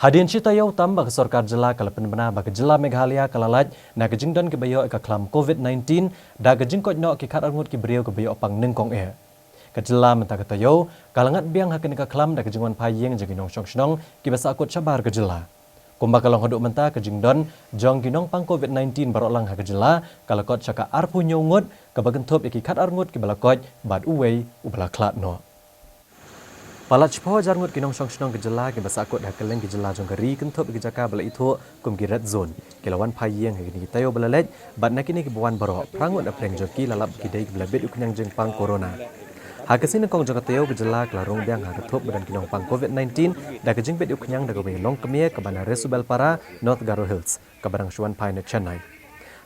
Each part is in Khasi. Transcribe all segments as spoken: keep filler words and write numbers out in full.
Hadien shi taïew tam ba ka sorkar jylla ka la pynbna ba ka jylla Meghalaya ka la lait na ka jingdon kiba ïoh ïa ka khlam COVID-19 da ka jingkoit noh ki khatar ngut ki briew kiba ïoh pang nyngkong eh. Ka jylla mynta ka taïew ka la ngat biang ha kane ka khlam da ka jingwan phai ïing jong ki nongshong shnong kiba sahkut shabar ka jylla. Kumba ka long haduh mynta, ka jingdon jong ki nongpang COVID-19 baroh lang ha ka jylla ka la kot sha ka arphew hynñiew ngut, kaba kynthup ïa ki khatar ngut kiba la koit bad uwei uba la khlad noh. Palat shiphew hajar ngut ki nongshong shnong ka jylla kiba sahkut ha kylleng ki jylla jong ka ri, kynthup ïa ki jaka ba la ithuh kum ki red zone, ki la wan phai ïing ha kine ki taïew ba la leit, bad na kine kiba wan baroh, phra ngut na pdeng jong ki la lap ba ki dei kiba la bit ïa u khñiang jingpang corona. Ha ka sngi nyngkong jong ka taïew, ka jylla ka la rung biang ha ka thup ba don ki nongpang COVID-19 da ka jingbit ïa u khñiang da kawei ka longkmie kaba na Resubelpara, North Garo Hills, kaba dang shu wan phai na Chennai.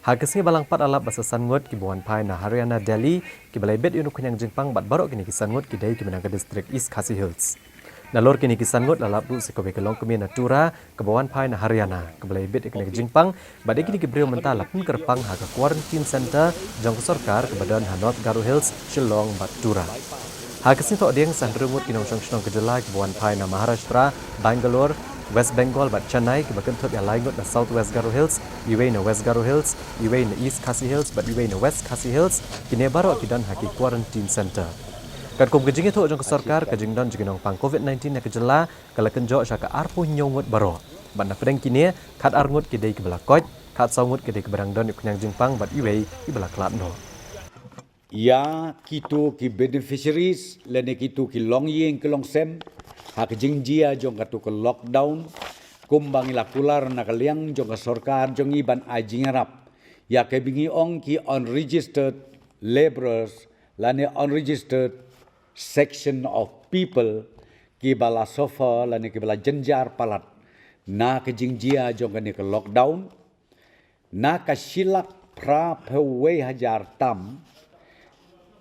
Ha ka sngi ba la lap pat, la lap ba sa san ngut kiba wan phai na Haryana, Delhi, kiba la bit ïa u khñiang jingpang, bad baroh kine ki san ngut ki dei kiba na ka district East Khasi Hills. Nalor kine ki san ngut, la lap ruh sa kawei ka longkmie na Tura kaba wan phai na Haryana, kaba la bit ïa kane ka jingpang, bad ïa kine ki briew mynta la pynkyrpang ha ka quarantine center jong ka sorkar kaba don ha North Garo Hills, Shillong bad Tura. Ha ka sngi Thohdieng, san hynriew ngut ki nongshong shnong ka jylla kiba wan phai na Maharashtra, Bangalore, West Bengal bad Chennai, kiba kynthup ïa lai ngut na South West Garo Hills, iwei na West Garo Hills, iwei na East Khasi Hills bad iwei na West Khasi Hills, kine baroh ki don ha ki quarantine center. Katkum ka jingithuh jong ka sorkar, ka jingdon jong ki nongpang COVID-19 ha ka jylla ka la kynjoh sha ka arphew hynñiew ngut baroh. Bad na pdeng kine, khatar ngut ki dei kiba la koit, khatsaw ngut ki dei kiba dang don ïa u khñiang jingpang bad iwei iba la khlad noh. Ïa kito ki beneficiaries lane kito ki longïing ki longsem ha ka jingjia jong kato ka lockdown, kumba ngi la kular na ka liang jong ka sorkar jong ngi ban ai jingïarap ïa kiba ngi ong ki unregistered labourers lane unregistered section of people kiba la suffer lane kiba la jynjar palat na ka jingjia jong kane ka lockdown. Na ka shi lak phra phew wei hajar tam,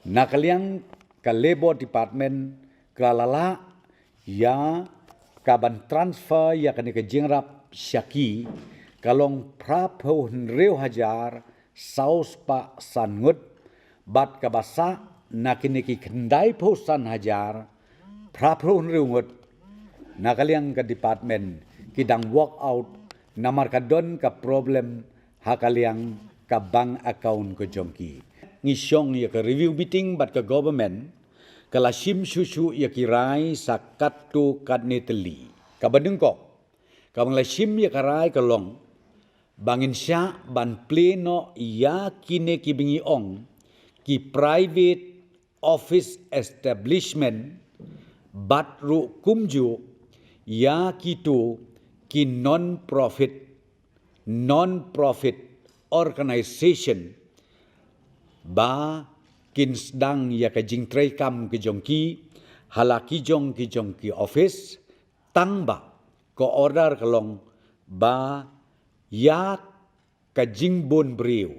na ka liang ka Labour Department ka la lah ïa ka ban transfer ïa kane ka jingïarap sha ki, ka long phra phew hynriew hajar saw spah san ngut, bad kaba sah na kine ki khyndai phew san hajar phra phew hynriew ngut, na ka liang ka department ki dang work out namar ka don ka problem ha ka liang ka bank account ka jong ki. Ngi shong ïa ka review meeting bad ka government ka la shim shuh shuh ïa ki rai sa katto katne tylli. Kaba nyngkong, kaba ngi la shim ïa ka rai ka long ba ngin shah ban plie noh ïa kine kiba ngi ong ki private office establishment, bad ruh kumjuh ïa kito ki non-profit, non-profit organisation ba kin sdang ïa ka jingtreikam ka jong ki ha la ki jong ki jong ki office, tang ba ka order ka long ba ïa ka jingbun briew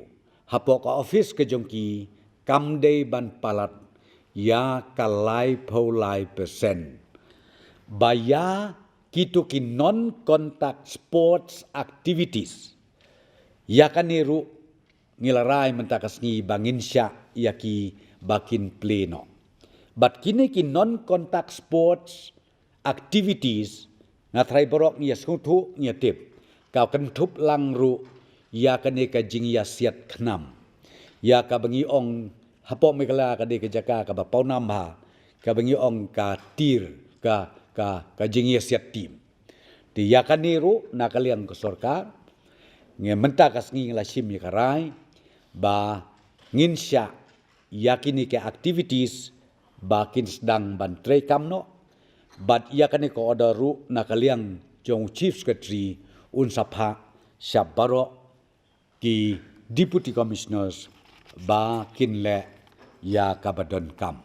hapoh ka office ka jong ki kam dei ban palat ïa ka laiphew lai percent. Ba ïa kito ki non-contact sports activities, ïa kane ruh ngi la rai mynta ka sngi ba ngin shah ïa ki ba kin plie noh. Bad kine ki non-contact sports activities, nga trai baroh ngi ïa sngewthuh, ngi ïa tip, ka kynthup lang ruh ïa kane ka jingïasiat khnam, ïa kaba ngi ong hapoh Meghalaya ka dei ka jaka kaba pawnam bha, kaba ngi ong ka tir, ka, ka, ka jingïasiat tim. Te ïa kane ruh na ka liang ka sorkar, ngi mynta ka sngi ngi la shim ïa ka rai ba ngin shah ïa kine ki activities ba kin sdang ban treikam noh. Bad ïa kane ka order ruh na ka liang jong u Chief Secretary un sa phah sha baroh ki Deputy Commissioners ba kin leh ïa kaba donkam.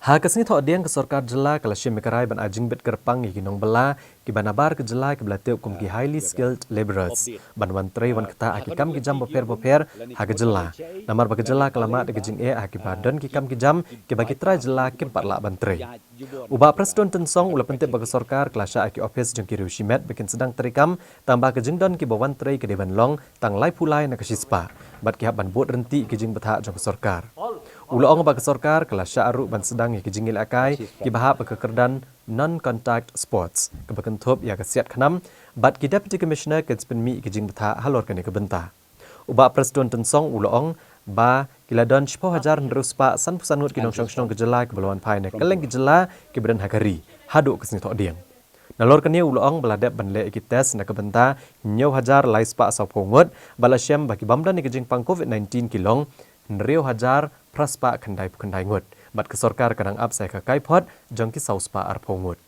Ha ka sngi Thohdieng, ka sorkar jylla ka la shim ïa ka rai ban ai jingbit kyrpang ïa ki nongbylla kiba nabar ka jylla kiba la tip kum ki highly skilled labourers ban wan trei wan ktah ha ki kam ki jam bapher bapher ha ka jylla. Namar ba ka jylla ka la mad da ka jingeh ha kiba don ki kam ki jam kiba ki trai jylla kim pat lah ban trei. U Bah Prestone Tynsong u la pyntip ba ka sorkar ka la shah ïa ki office jong ki riew shimet ba kin sdang treikam, tangba ka jingdon kiba wan trei ka dei ban long tang laiphew lai na ka shispah, bad ki hap ban bud ryntih ïa ki jingbthah jong ka sorkar. U la ong ba ka sorkar ka la shah ruh ban sdang ïa ki jingïalehkai kiba hap ha ka kyrdan non-contact sports, kaba kynthup ïa ka siat khnam, bad ki Deputy Commissioner kin sa pynmih ïa ki jingbthah halor kane ka bynta. U Bah Prestone Tynsong u la ong ba ki la don shiphew hajar hynriew spah sanphew san ngut ki nongshong shnong ka jylla kiba la wan phai na kylleng ki jylla kiba don ha ka ri haduh ka sngi Thohdieng. Nalor kane u la ong ba la dep ban leh ïa ki test na ka bynta hynñiew hajar lai spah sawphew ngut, bad la shem ba ki bym don ïa ka jingpang COVID nineteen ki long hynriew hajar phra spah khyndaiphew khyndai ngut, bad ka sorkar ka dang ap sa ïa ka kaiphod jong ki saw spah arphew ngut.